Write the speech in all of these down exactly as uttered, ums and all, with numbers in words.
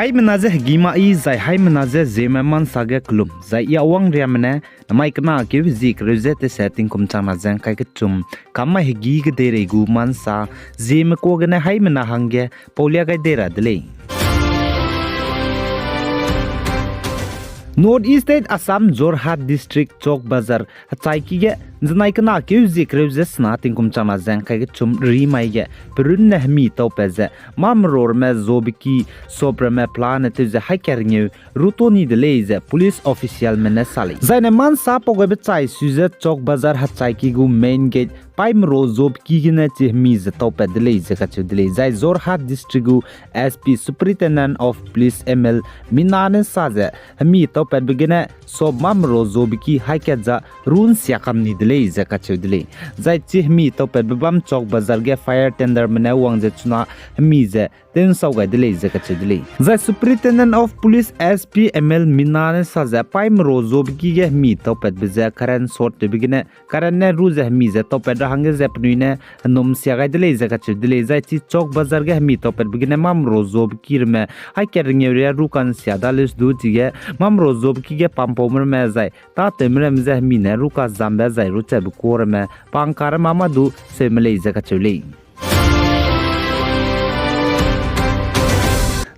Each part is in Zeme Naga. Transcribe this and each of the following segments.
Haimena ze hegî ma i zai haimena ze Zeme mansa ge kelum zai i awang riame ne namai kena keu hezie kereu ze tese tingkum changna ze ngkai kechum kam mai hegî kedeirei gu mansa Zeme kuâ gene haimena hangge paulia gai dei ra de lei. North East State Assam Jorhat District Chowk Bazar hechaiki ge nzenai kena keu hezie kereu ze sena tingkum changna ze ngkai kechum ri mai ge perunne hemi taupat ze mâmerorme zobeki soprame pelane tew ze haî kerengeu ruto ni de lei ze police officialme ne sa lei. Zaine mansa pau gaibe chai su ze Chowk Bazar hechaiki gu main gate paimero zobeki gene chi hemi ze taupat de lei ze kacheu de lei. Zai Jorhat District gu S P Superintendent of Police M L Mina ne sa ze hemi taupatbe gene sop mâmeror zobeki haî kat za runsia kam ni de lei ze kacheu de lei. Zai chi hemi taupatbe bam Chowk Bazar ge fire tenderme ne wang ze chuna hemi ze tew'nsau gai de lei ze kacheu de lei. Zai Superintendent of Police S P M L Mina ne sa ze paimero zobeki ge hemi taupatbe ze current short tewbe gene current ne ru ze hemi ze taupat ra hangge ze penui ne henumsia gai de lei ze kacheu de lei. Zai chi Chowk Bazar ge hemi taupatbe gene mâmeror zobeki ramme haî kerengeu ria ru ka'nsia da leuse du chige mâmeror zobeki ge pampaume ramme zai tâtewme ramme ze hemi ne ru kazambe zai ru chabe kuâ ramme pangka ramme mâ du seume lei ze kacheu lei.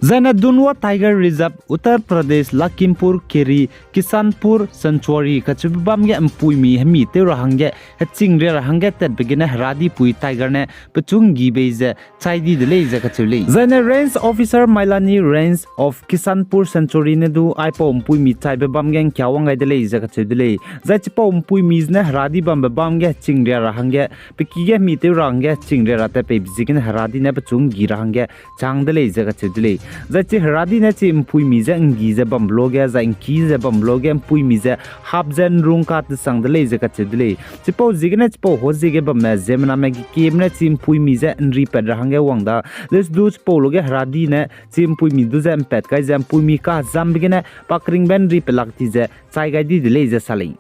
Zaine Dunwa Tiger Reserve, Uttar Pradesh, Lakhimpur Kheri, Kishanpur Sanctuary kacheube bam ge mpuimi hemi tew ra hangge hechingria ra hangge tatbe gene heradipui tiger ne pechu nggi bei ze chai di de lei ze kacheu lei. Zaine Range Officer Mailani Range of Kishanpur Sanctuary ne du aipau mpuimi chaibe bam ge ngkiawang gai de lei ze kacheu de lei. Zai chipau mpuimi zene heradi bambe bam ge hechingria ra hangge, pe ki ge hemi tew ra hangge hechingria ra tat peibe ziegene heradi ne pechu nggi ra hangge chang de lei ze kacheu de lei. Zai chi heradi ne chi mpuimi ze nggi ze bambe luage, zai ngki ze bambe luage mpuimi ze hap ze nrung katesang de lei ze kacheu de lei. Chipau ziegene chipau hau ziege bamme ziemmename gekieme ne chi mpuimi ze nripat ra hangge wang da leuse du chipau luage heradi ne chi mpuimi du ze mpat kai ze mpuimi kazambe gene pakringbe nripat lak ti ze chai gai di de lei ze sa lei.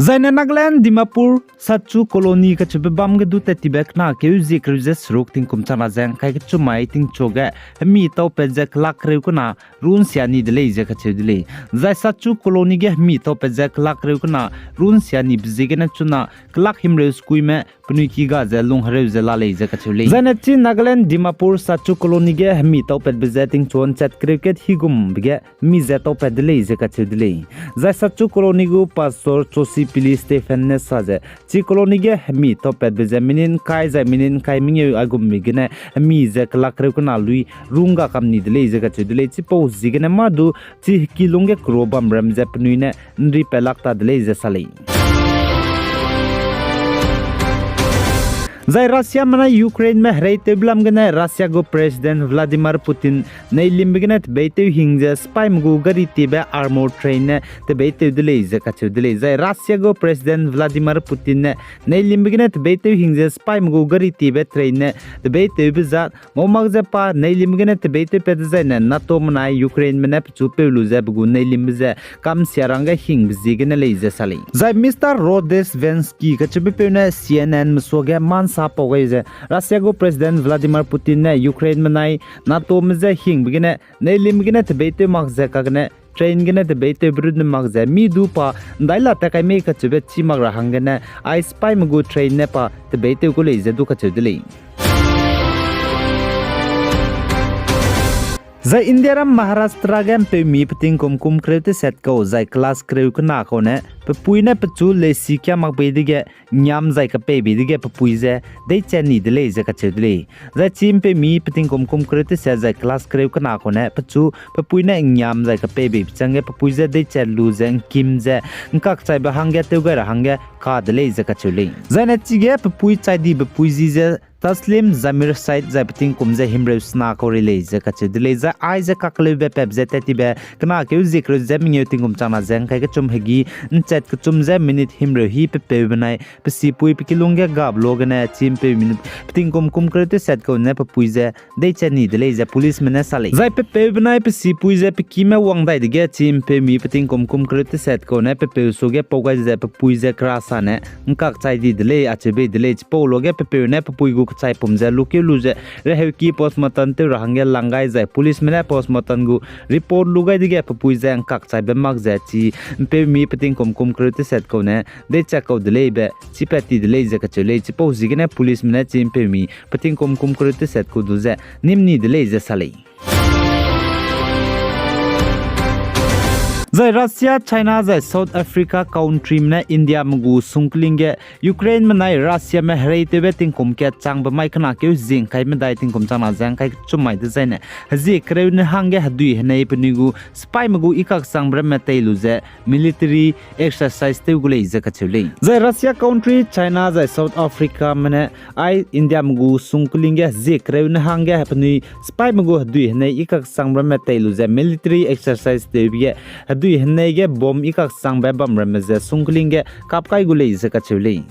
Zaine Nagaland Dimapur Sachu Colony kacheube bam ge du tat tibe kena keu zie kereu ze seruk tingkum changna ze ngkai kechum mai tingchu ge hemi taupat ze kelak kereu kena runsia ni de lei ze kacheu de lei. Zai Sachu Colony ge hemi taupat ze kelak kereu kena runsia nibe ziegene chuna kelak himreu sekuime penui ki ga ze lung hereu ze la lei ze kacheu lei. Zaine chi Nagaland Dimapur Sachu Colony ge hemi taupatbe ze tingchu nchat kereu kat higumbe ge hemi ze taupat de lei ze kacheu de lei. Zai Sachu Colony gu Pastor Chosipili Stephen ne sa ze, chi colony ge hemi taupatbe ze minin kai zai minin kai mengeu aigumbe gene hemi ze kelak kereu kena lui rungga kam ni de lei ze kacheu de lei. Chipau ziegene mâ du chi heki lungge kero bam ram ze penui ne nripat lak ta de lei ze sa lei. Zai Russiame nai Ukraineme hereitewbe lam gene Russia gu President Vladimir Putin neilimbe gene tebeitew hing ze sipaime gu gari tiebe armored train ne tebeitew de lei ze kacheu de lei. Zai Russia gu President Vladimir Putin ne neilimbe gene tebeitew hing ze sipaime gu gari tiebe train ne tebeitewbe za mau mak ze pa neilimbe gene tebeitewpat dezaine NATOme nai Ukraineme ne pechu peu lu ze pe gu neilimbe ze kamsia ra hangge hingbe ziegene lei ze sa lei. Zai Mister Rodesvensky kacheubepeu ne C N Nme suage mâ nsa pau gai ze, Russia gu President Vladimir Putin ne Ukraineme nai NATOme je hingbe gene neilimbe gene tebeitew mak ze kagene train gene tebeitewbe runne mak ze mi du pa ndaila tat kai mei kacheube chî mak ra hanggene ai sipaime gu train ne pa tebeitew gu lei ze du kacheu de lei. Zai Indiaram Maharashtra ge mpeumi petingkum kum kereu teset kau zai class kereu kena kau ne pepui ne pechu leisi kia mak bei dege ngiam zai kapei bei dege pepui ze deiche ni de lei ze kacheu de lei. Zai chi mpeumi petingkum kum kereu teset zai class kereu kena kau ne pechu pepui ne ngiam zai kapei beibe changge pepui je deiche lu ze ngkim ze ngkakchaibe hangge tew gai ra hangge ka de lei ze kacheu lei. Zaine chige pepui chai dibe pui ji ze Taslim Zamir Said zai petingkum ze himreu sena kau rei lei ze kacheu de lei. Zai aize kakleube pep ze tat tibe kena keu zie kereu ze mengeu tingkum changna ze ngkai kechum hegî tat kechum ze minute himreu hi pepeu benai pe sipui pe kilung ge gap lu gene chi ’mpeumi petingkum kum kereu teset kau ne pe pui ze deiche ni de lei ze policeme ne sa lei. Zai pepeu benai pe sipui ze pe kime wang dai dege chi ’mpeumi petingkum kum kereu teset kau ne pepeu suage pau gai ze pe pui ze kera sa ne ’ngkak chai di de lei, acheu bei de lei. Chipau luage pepeu ne pe pui gu kechaipum ze lukeu lu ze reheuki postmortem tew ra hangge lang gai zai policeme ne postmortem gu report lu gai dege pe pui ze ’ngkak chaibe mak ze chi ’mpeumi petingkum kum kereu teset kau ne deiche kau de lei be chipat ti de lei ze kacheu lei. Chipau ziegene policeme ne chi ’mpeumi petingkum kum kereu teset kau du ze nîm ni de lei ze sa lei. Zai Russia, China zai South Africa countryme ne Indiame gu sungkling ge Ukraineme nai Russiame hereitewbe tingkum kat changbe mai kena keu zie ’ngkai medai tingkum changna ze ’ngkai kechum mai dezaine hezie kereu ne hangge hedui henei penui gu sipaime gu i kakchangbe ramme tei lu ze military exercise tew gu lei ze kacheu lei. Zai Russia country, China zai South Africame ne ai Indiame gu sungkling ge hezie kereu ne hangge penui sipaime gu hedui henei i kakchangbe ramme tei lu ze military exercise tewbe ge hedui henei ge bomb i kakchangbe bam ramme ze sungkling ge kap kai gu lei ze kacheu lei.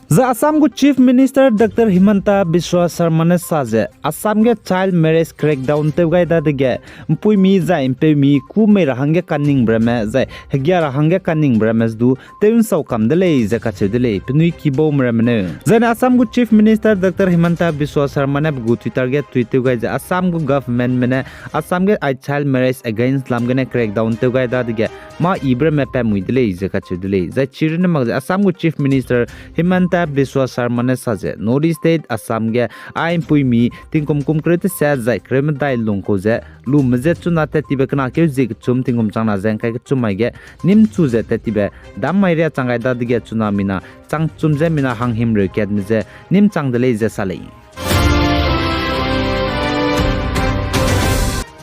Zai Assam gu Chief Minister Doctor Himanta Biswa Sarma ne sa ze Assam ge child marriage crackdown tew gai dadege ’mpuimi zai ’mpeumi kû mei ra hangge kaningbe ramme zai hegia ra hangge kaningbe ramme du tew ’nsau kam de lei ze kacheu de lei, penui kibaume ramme neu. Zaine Assam gu Chief Minister Doctor Himanta Biswa Sarma ne pe gu Twitter ge tweet tew gai ze Assam gu governmentme ne Assam ge ai child marriage against lam gene crackdown tew gai dadege mâ yibe ramme pat mui de lei ze kacheu de lei. Zai chirunne mak ze Assam gu Chief Minister Himanta Biswa Sarma ne sa ze North East State Assam ge ai ’mpuimi tingkum kum kereu teset zai kereu medai lungkau ze lume je chuna tat tibe kena keu zie kechum tingkum changna ze ’ngkai kechum mai ge nîmchu ze tat tibe dam mai ria chang gai dadege chuna mina chang chum ze mina hanghimreu katme je nîm chang de lei ze sa lei.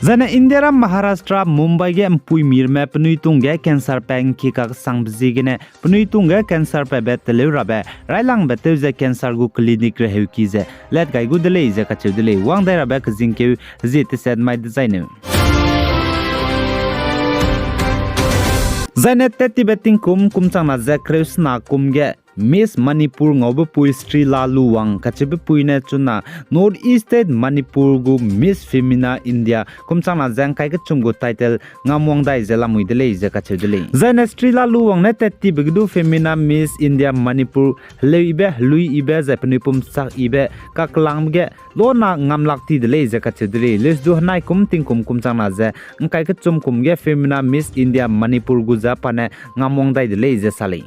Zaine Indiaram Maharashtra Mumbai ge ’mpuimi ramme penui tungge cancer pa ’ngki kaksangbe ziegene penui tungge cancer pabe teleu rabe railangbe tew ze cancer gu clinic reheuki ze lat gai gu de lei ze kacheu de lei, wang dai rabe kezingkeu hezie teset mai dezaine. Zaine tat tibe tingkum kum changna ze kereu sena kum ge Miss Manipur ngaube pui Sri Laluwang kacheube pui ne chuna North East State Manipur gu Miss Femina India kum changna ze ’ngkai kechum gu title ngamwang dai ze lamui de lei ze kacheu de lei. Zaine Sri Laluwang ne tat tibe ge du Femina Miss India Manipur heleu yibe, helui yibe zai penui pum sak yibe kakelangbe ge lona ngamlak ti de lei ze kacheu de lei. Leuse du henai kum tingkum kum changna ze ’ngkai kechum kum ge Femina Miss India Manipur gu ze pa ne ngamwang dai de lei ze sa lei.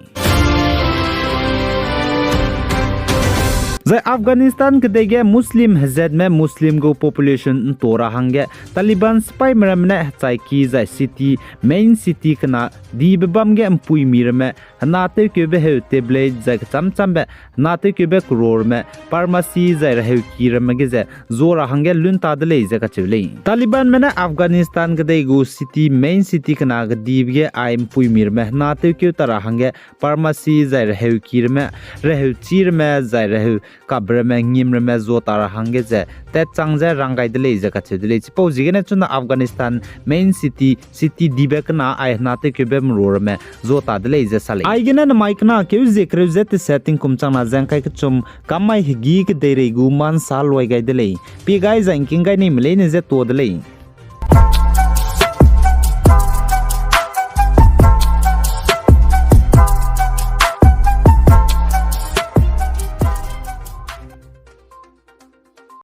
Zai Afghanistan kedei ge Muslim hezatme Muslim gu population ’nto ra hangge Taliban sipaime ramme ne hechaiki zai city, main city kena dibe bam ge ’mpuimi ramme hena tewkeube heu tablet zai kecham chambe hena tewkeube kero ramme pharmacy zai reheuki ramme ge ze zua ra hangge lun ta de lei ze kacheu lei. Talibanme ne Afghanistan kedei gu city, main city kena kedibe ge ai ’mpuimi ramme hena tewkeu ta ra hangge pharmacy zai reheuki ramme, reheuchi ramme zai reheu kabe ramme, ngim ramme zua ta ra hangge ze tatchang ze rang gai de lei ze kacheu de lei. Chipau ziegene chuna Afghanistan main city, city dibe kena ai hena tewkeube meru ramme zua ta de lei ze sa lei. Aigene namai kena keu zie kereu ze teset tingkum changna ze ’ngkai kechum kam mai hegî kedeirei gu ma ’nsa luai gai de lei. Pie gai zai ’ngking gai neime leine ze tuâ de lei.